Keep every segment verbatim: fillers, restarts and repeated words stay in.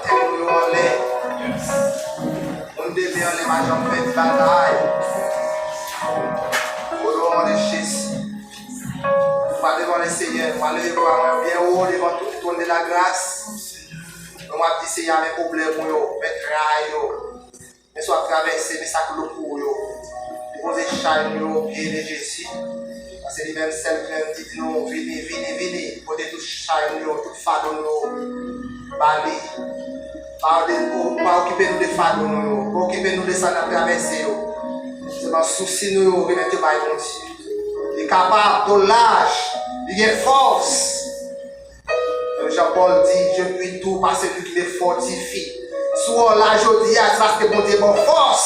Tèt nou yo anlè. Moun de men anlè pa janm pèdi batay. O non de Jezi. Nou pral devan Lesenyè, nou pral leve vwa mwen byen wo devan tout twòn de la gras. Nou ap di Senyè a men pwoblèm ou yo, men tray yo. Men sa w ap travèse, men sa k lou pou ou yo. Depoze chay nou yo o pye de Jezi. Paske li menm sèl ki menm ki di nou, vini, vini, vini. Pote tout chay nou yo, tout fado nou yo ba li. Pa, de, pa okipe nou de fado nou yo. Pa okipe nou de sa n ap travèse yo. Sèlman sousi nou yo, remèt yo bay Bondye. Li kapab, do laj, li gen fòs. Menm jan Pòl di, je puis tout par celui qui me fortifie. Si w la jodi a, se paske Bondye ba w fòs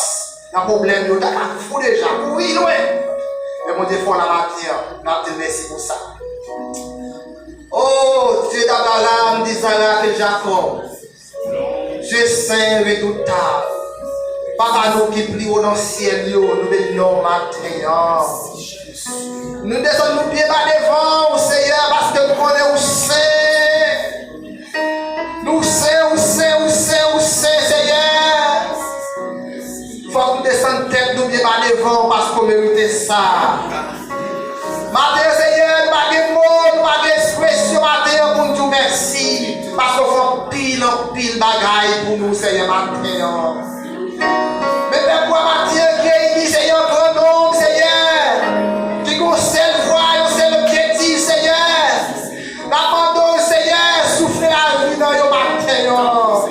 nan pwoblèm yo. Ou ta ka fou deja, kouri lwen. Men Bondye fè w la maten an. N ap di l mèsi pou sa. Oh, Dieu d'Abraham, d'Isaac et Jacob, Dieu saint, redoutable. Papa nou ki pi wo nan syèl yo, nou beni non w maten an. Nou desann nou pye ba devan w, Seyè, paske nou konnen ou sen. Nou sen, ou sen, ou sen, ou sen, Seyè. Fòk nou desann tèt nou byen ba devan w, paske w merite sa. Maten an, Seyè, nou pa gen mo, nou pa gen ekspresyon maten an pou n di w mèsi, paske w fè anpil, anpil bagay pou nou, Seyè, maten an. Men pèp ou a maten an ki reyini, Seyè, an gran nonm, Seyè, ki gon sèl vwa, yon sèl objektif, Seyè. N ap mande w, Seyè, soufle lavi nan yo maten an.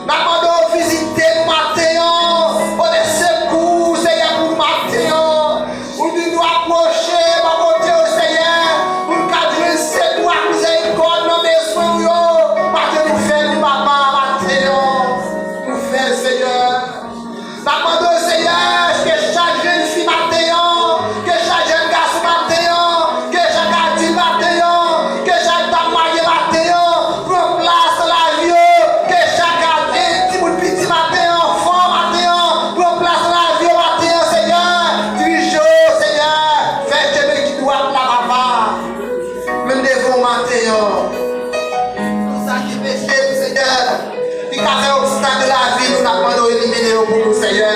N ap mande w vizite nou maten an, pote sekou, Seyè, pou nou maten an. Ou di nou apwoche bò kote w, Seyè, pou n ka jwenn sekou ak mizerikòd nan bezwen nou yo. Maten nou fè nou, papa, maten an. Nou fè, Seyè. N ap mande w, Seyè, ke chak jèn fi maten an, ke chak jèn gason maten an, ke chak adilt maten an, ke chak dam marye maten an, pran plas nan lavi yo, ke chak timoun piti maten an, fanm maten an, pran plas nan lavi yo maten an, Seyè. Dirije yo, Seyè. Fè chemen ki dwat la, papa. Menm devan w maten an. Tout sa ki peche nou, Seyè, ki ka fè obstak nan lavi nou, n ap mande w elimine yo pou nou, Seyè.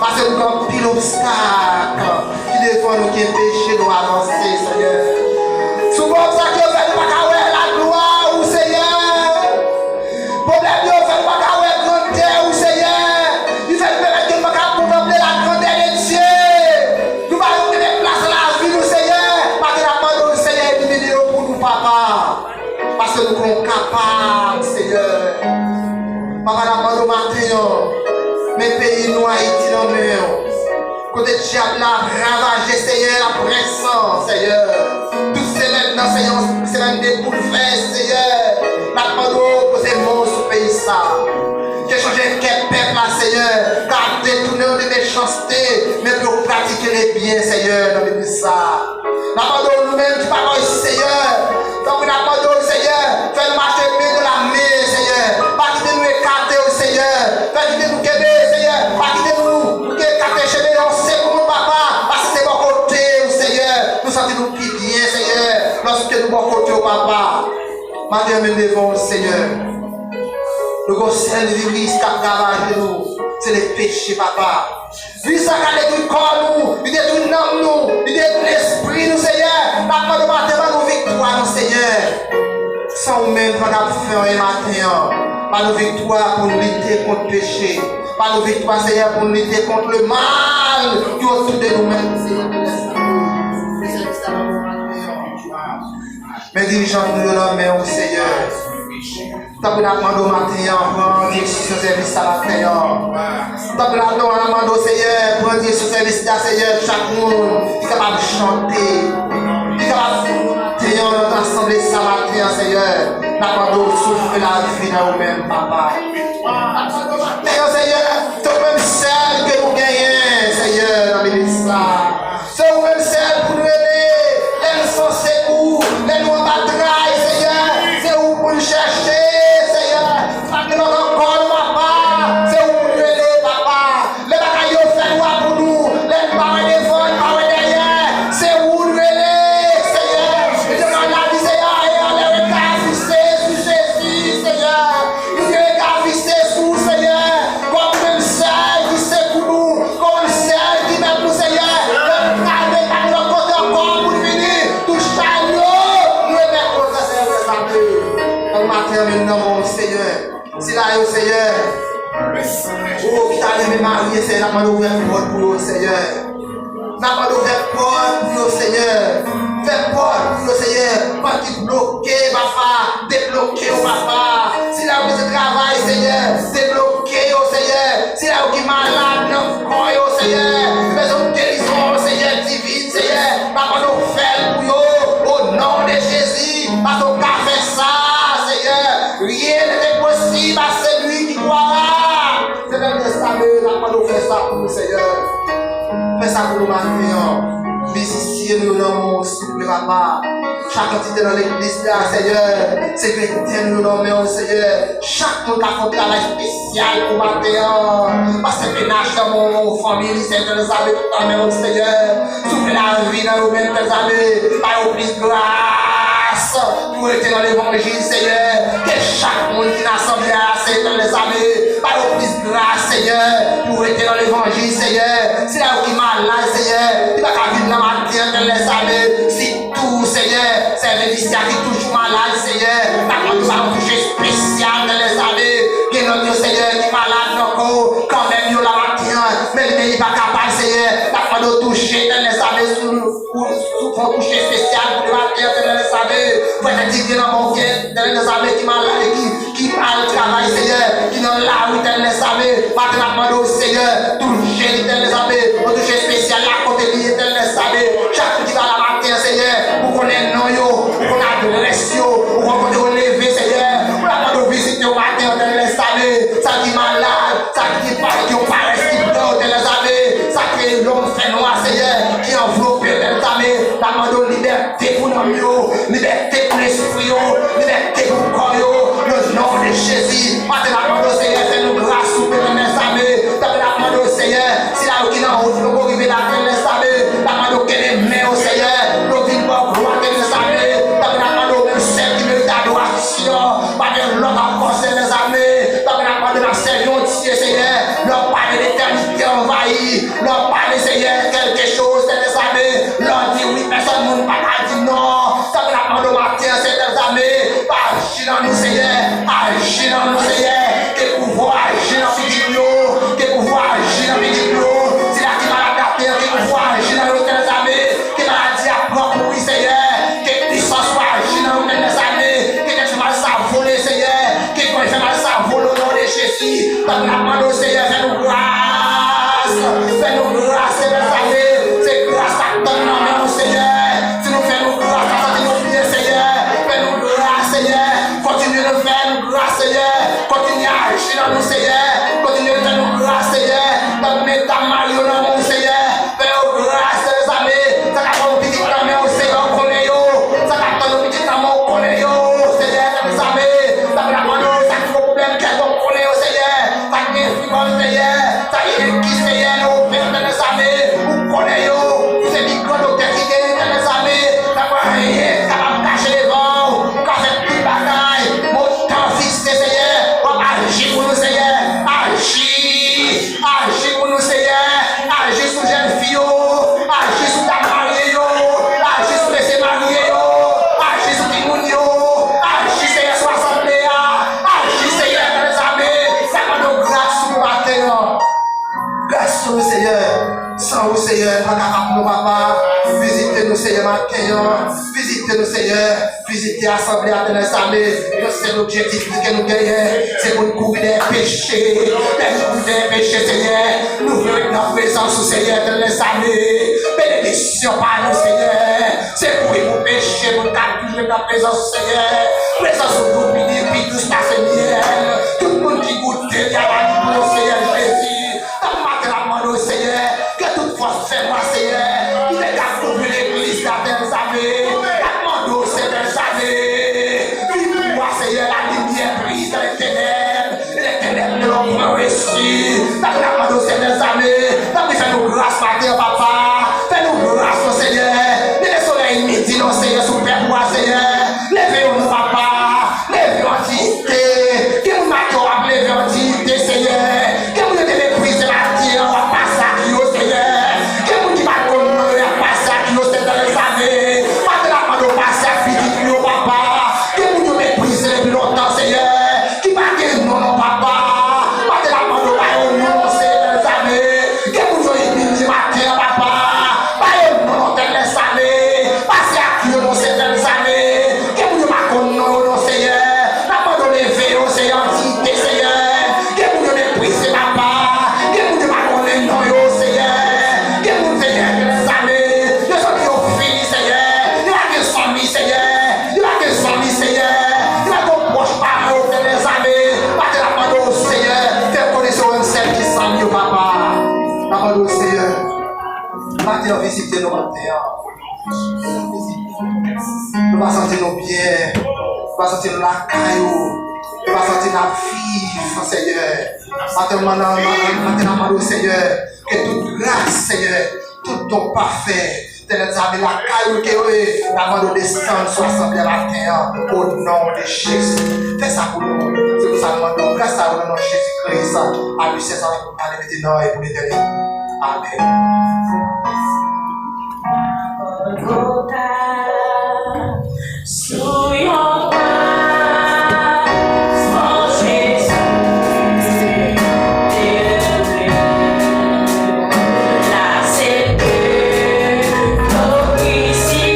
Paske nou gen anpil obstak ki devan nou, ki enpeche nou avanse, Seyè. Souvan obstak yo fè nou pa ka wè laglwa ou, Seyè. Pwoblèm yo fè nou pa ka wè grandè ou, Seyè. Li fè nou pèmèt ke nou pa ka kontanple lagrandè de Dye. Nou pa yo mete plas nan lavi nou, Seyè. Maten n ap mande w, Seyè, elimine yo pou nou, papa. Paske nou konnen w kapab, Seyè. Papa, n ap mande w maten an, men peyi nou, Ayiti, nan men w. Kote dyab la ap ravaje, Seyè, l ap pran san, Seyè. Tout semèn nan, Seyè, yon semèn de boulvès, Seyè. N ap mande w poze men w sou peyi sa. Ke chanje kè pèp la, Seyè. Ka detounen yo de mechanste, men pou yo pratike lebyen, Seyè, nan legliz sa. N ap mande w nou menm ki papa isi, Seyè. Tanpri, n ap mande w, Seyè, fè n mache men nan men, Seyè. Pa kite nou ekate w, Seyè. Fè kite nou kenbe, Seyè. Pa kite nou, nou ekate chemen yon segonn, papa. Paske se bò kote w, Seyè, nou santi nou pi byen, Seyè. Lòske nou bò kote w, papa. Maten an menm devan w, Seyè. Nou gon sèl viris k ap ravaje nou. Se le peche, papa. Vis sa ka detwi kò nou, li detwi nanm nou, li detwi lespri nou, Seyè. N ap mande w maten, ban nou viktwa nou, Seyè. San ou menm, nou pa t ap fè anyen maten an. Ban nou viktwa pou n lite kont peche. Ban nou viktwa, Seyè, pou n lite kont lemal ki otou de nou menm, Seyè. Men dirijant nou yo nan men w, Seyè. Tanpri, n ap mande w maten an, pran direksyon sèvis sa maten an. Tanpri, n ap mande w, Seyè, pran direksyon sèvis la, Seyè, chak moun ki kapab chante, ki kapab maten an nan asanble sa maten an, Seyè. N ap mande w soufle lavi nan yo menm, papa. N ap mande w maten an, Seyè, se ou menm sèl ke nou genyen, Seyè, nan minis sa. Se ou menm sèl pou n rele lè n san sekou, lè nou anba tray, Seyè. Se ou pou n chèche, Seyè. Pa gen lòt ankò, non, papa. Se ou pou n rele, papa. Lè bagay yo fè nwa pou nou, lè n pa wè devan, n pa wè dèyè, se ou n rele, Seyè. Lè nou analize, Seyè, e anlè rega fikse sou Jezi, Seyè. Nou gen Seyè. O, ki ta renmen marye, Seyè, n ap mande w ouvè pòt pou yo, Seyè. N ap mande w ouvè pòt pou yo, Seyè. Ouvè pòt pou yo, Seyè. Pòt ki bloke, papa. Debloke yo, papa. Sila yo bezwen travay, Seyè. Debloke yo, Seyè. Sila yo ki malad nan kò yo, Seyè. Bezwen gerizon, Seyè, divin, Seyè. N ap mande w fè l pou yo. O non de Jezi. Paske w ka fè sa, Seyè. Rien n'est impossible à celui qui croira. Seyè, Seyè, n ap mande w fè sa pou nou, Seyè. Fè sa pou nou maten an. Mizisyen nou yo nan men w, souple, papa. Chak antite nan legliz la, Seyè. Sekretè nou yo nan men w, Seyè. Chak moun k ap fè yon travay espesyal pou maten an. Pastè Penache nan men w, fanmi li, Seyè, Etènèl Zame, tout nan men w, Seyè. Souple lavi nan yo menm, Etènèl Zame. Ba yo plis gras. Pou rete nan levanjil, Seyè. Ke chak moun ki nan asanble a, Seyè, Etènèl Zame, ba yo plis gras, Seyè, pou rete nan levanjil, Seyè. Sila yo ki malad, Seyè, ki pa ka vin nan maten an, Etènèl Zame, sitou, Seyè, sè Melissa ki toujou malad, Seyè, n ap mande ba yo touche espesyal, Etènèl Zame. Gen lòt yo, Seyè, ki malad nan kò, kanmenm yo la maten an, men li, men li pa kapab, Seyè, n ap mande w touche, Etènèl Zame, sou Ou sou fè yon touche espesyal pou li maten an, Etènèl Zame. Prèt ki vyen nan bon kè, Etènèl Zame, ki malad, ki, ki al travay, Seyè, ki nan lari, Etènèl Zame. Maten n ap mande w, Seyè, touche li, Etènèl Zame. Yon touche espesyal la kote li, Etènèl Zame. Chak moun ki pa la maten an, Seyè, ou konnen non yo, ou konnen adrès yo, ou konnen kote yo leve, Seyè. Ou la mande w vizite yo maten an, Etènèl Zame. Sa ki malad, sa ki pa, ki yon parès ki pran yo, Etènèl Zame. Sa ki lòm fè nwa, Seyè, ki anvlope yo, Etènèl Zame. N ap mande w libète pou nanm yo, libète pou lespri yo, libète pou kò yo, le non de Jezi. Maten n ap mande w, Seyè, fè nou gras, souple, Etènèl Zame. Tanpri n ap mande w, Seyè, sila yo ki nan wout, yo poko rive la, Etènèl Zame. N ap mande w kenbe men yo, Seyè, pou yo vin ba w glwa, Etènèl Zame. Tanpri n ap mande w, menm sèl ki merite adorasyon, pa gen lòt ankò, Etènèl Zame. Tanpri n ap mande w, n ap sèvi yon Dye, Seyè. Lè w pale, letènite anvayi. Lè w pale, Seyè, kèlke choz, Seyè Dèzame. Lè w di wi, pèsòn moun pa ka di non. Sa ke n ap mande w maten an, Seyè Dèzame, aji nan nou, Seyè. Aji nan nou, Seyè. Ke pouvwa w aji nan pitit nou yo. Ke pouvwa w aji nan pitit nou yo. Sila ki malad atè an, ke pouvwa w aji nan yo, Seyè Dèzame. Ke maladi a pran kouri, Seyè. Ke pisans ou aji nan yo, Seyè Dèzame. Ke tèt fè mal sa vole, Seyè. Ke kò fè mal sa vole, o non de Jezi. Tanpri n ap mande w, Seyè, fè nou gras. Fè nou gras, Seyè Dèzame. Se gras n ap tann nan men w, Seyè. Si nou fè nou gras, n ap santi nou byen, Seyè. Fè nou gras, Seyè. Kontinye nou fè nou gras, Seyè. Kontinye aji nan nou, Seyè. Kontinye fè nou gras, Seyè. Tanpri medam mari yo nan men w, Seyè. Fè yo gras, Seyè Dèzame. Sa k ap tann yon pitit nan men w, Seyè, ou konnen yo. Sa k ap tann yon pitit nan men w, ou konnen yo. Seyè Dèzame, sa k ap mande w, sa k gen pwoblèm kèlkonk, ou konnen yo, Seyè. Sa k gen fibwòm, Seyè. Sa k gen kis, Seyè, nan ouvè, Seyè Dèzame. Ou konnen yo. Ou se pi gran doktè ki genyen, Seyè Dèzame. Sa pa anyen ki kapab kache devan w. Ou ka fè tout bagay. Men w tan fikse, Seyè. W ap aji pou nou, Seyè. Aji. Aji pou nou, Seyè. Aji sou jèn fi yo. Aji sou dam marye yo. Aji sou mesye marye yo. Aji sou timoun yo. Aji, Seyè, sou asanble a. Aji, Seyè, Seyè Dèzame. Sa mande w gras sou nou maten an. Gras sou nou, Seyè. San ou, Seyè, pa kapab non, papa. Vizite nou, Seyè, maten an. Vizite nou, Seyè. Vizite asanble a, Seyè Dèzame. Yon sèl objektif ke nou genyen, se pou n kouri dèyè peche. Lè nou kouri dèyè peche, Seyè, nou vle ret nan prezans ou, Seyè, Seyè Dèzame. Benediksyon pa nou, Seyè. Se kouri pou peche, pou n ka toujou ret nan prezans ou, Seyè. Prezans ou dou, pi, pi dous pase myèl. Tout moun ki goute li a, pa li bon, Seyè Jezi. Tanpri maten n ap mande w, Seyè, ke tout fòs fèb la, Seyè, ki te ka kouvri legliz la, Seyè Dèzame. N ap mande w, Seyè Dèzame, vin pou w, Seyè, la limyè brise dans les ténèbres, et les ténèbres ne l'ont point reçu. Tanpri n ap mande w, Seyè Dèzame, tanpri fè nou gras maten an, papa. Fè nou gras, non, Seyè. Leve solèy midi, non, Seyè, sou pèp ou a, Seyè. Leve yo, non, papa. Leve yo an diyite. Gen moun maten w ap leve an diyite, Seyè. Gen moun yo te meprize maten an, w ap pase ak yo, Seyè. Gen moun ki pa t konn non yo, y ap pase ak yo, Seyè Dèzame. Maten n ap mande w pase ak pitit ou yo, papa. Gen moun yo meprize depi lontan, Seyè. Ki pa gen non, non, papa. Vizite nou maten an, o non de Jezi. Nou pa santi nou byen, nou pa santi nou lakay ou, nou pa santi n ap viv, Senyè. Maten, maten, maten, maten, n ap mande w, Senyè, ke tout gras, Senyè, tout don pafè, Etènèl, sa vin lakay ou ke yo ye, n ap mande w desann sou asanble a maten an, o non de Jezi. Fè sa pou nou. Se pou sa nou mande w gras sa, o non de Jezi Kris, a Jezi sa, a limite nan e pou letènite. Amèn. Sou yon pwa, san Jezi, la se te glorifye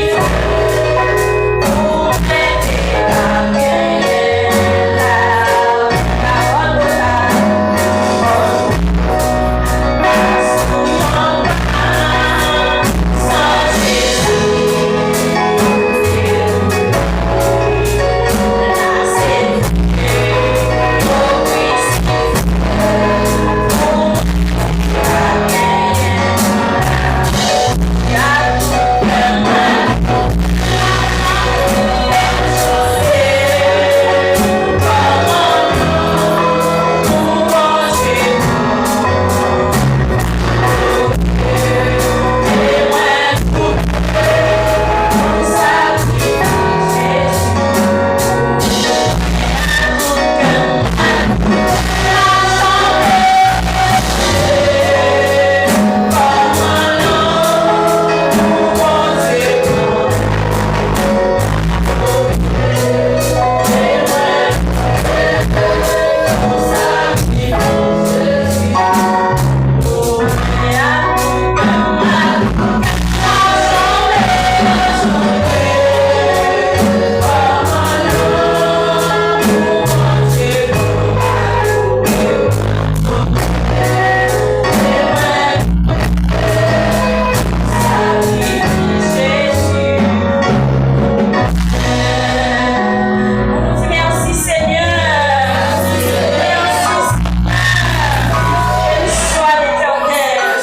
pou mete pa genyen la. Di mèsi, Senyè. Mèsi, Senyè. Beni swa Letènèl.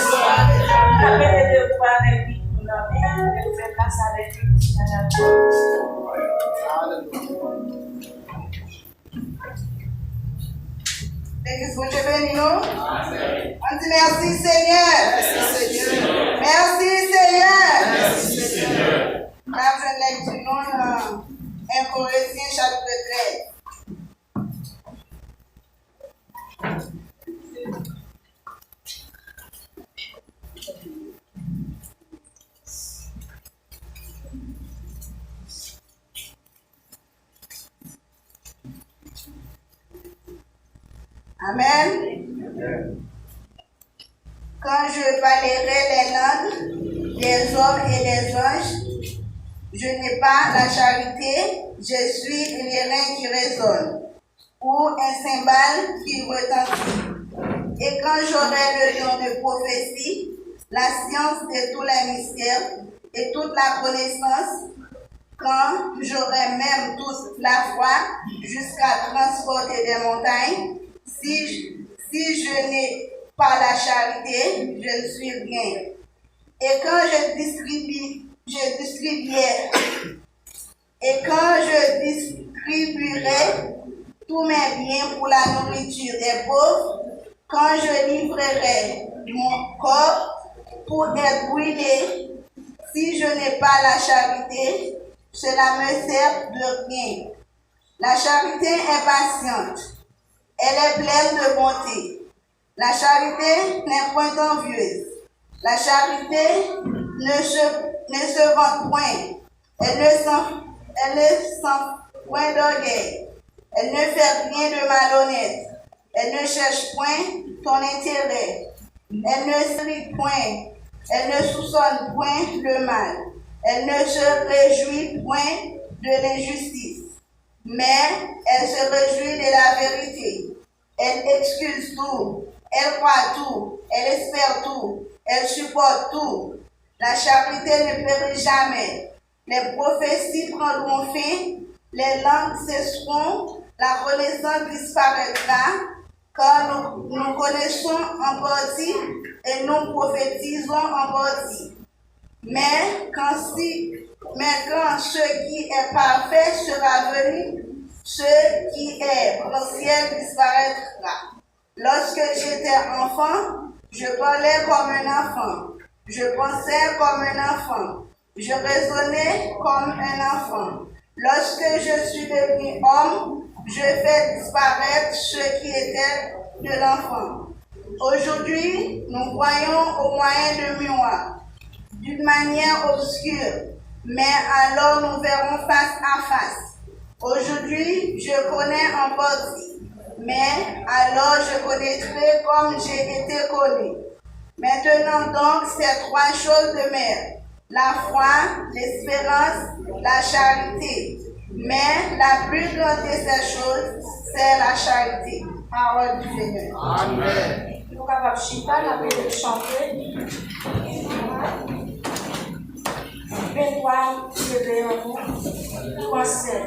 N ap mete de twa avèk li pou nan men, e nou fè gras avèk li. Legliz, Bondye beni nou. Ann di, mèsi, Senyè. Mèsi, Senyè. N ap jwenn lèkti nou nan en Korentyen, chapit trèz. Amen. Quand je parlerai les langues des hommes et des anges, je n'ai pas la charité, je suis un airain qui résonne, ou un cymbale qui retentit. Et quand j'aurai le don de prophétie, la science de tous les mystères et toute la connaissance, quand j'aurai même toute la foi jusqu'à transporter des montagnes, si, si je n'ai pas la charité, je ne suis rien. Et quand je distribue, je distribuais, et quand je distribuerai tous mes biens pour la nourriture des pauvres, quand je livrerai mon corps pour être brûlé, si je n'ai pas la charité, cela me sert de rien. La charité est patiente, elle est pleine de bonté. La charité n'est point envieuse. La charité ne se, ne se vante point. Elle ne s'en, elle ne s'enfle point d'orgueil. Elle ne fait rien de malhonnête. Elle ne cherche point ton intérêt. Elle ne s'irrite point. Elle ne soupçonne point le mal. Elle ne se réjouit point de l'injustice, mais elle se réjouit de la vérité. Elle excuse tout, elle croit tout, elle espère tout, elle supporte tout. La charité ne périt jamais. Les prophéties prendront fin, les langues cesseront, la connaissance disparaîtra, car nous, nous connaissons en partie et nous prophétisons en partie. Mais quand si, mais quand ce qui est parfait sera venu, ce qui est potentiel disparaîtra. Lorsque j'étais enfant, je parlais comme un enfant, je pensais comme un enfant, je raisonnais comme un enfant. Lorsque je suis devenu homme, je fais disparaître ce qui était de l'enfant. Aujourd'hui, nous voyons au moyen de miroirs, d'une manière obscure, mais alors nous verrons face à face. Aujourd'hui, je connais en partie, mais alors je connaîtrai comme j'ai été connu. Maintenant donc, ces trois choses demeurent, la foi, l'espérance, la charité. Mais la plus grande de ces choses, c'est la charité. Parole du Seigneur. Amen. Nou kapab chita, n ap chante. Ventwa, leve an nou, nou konsèy.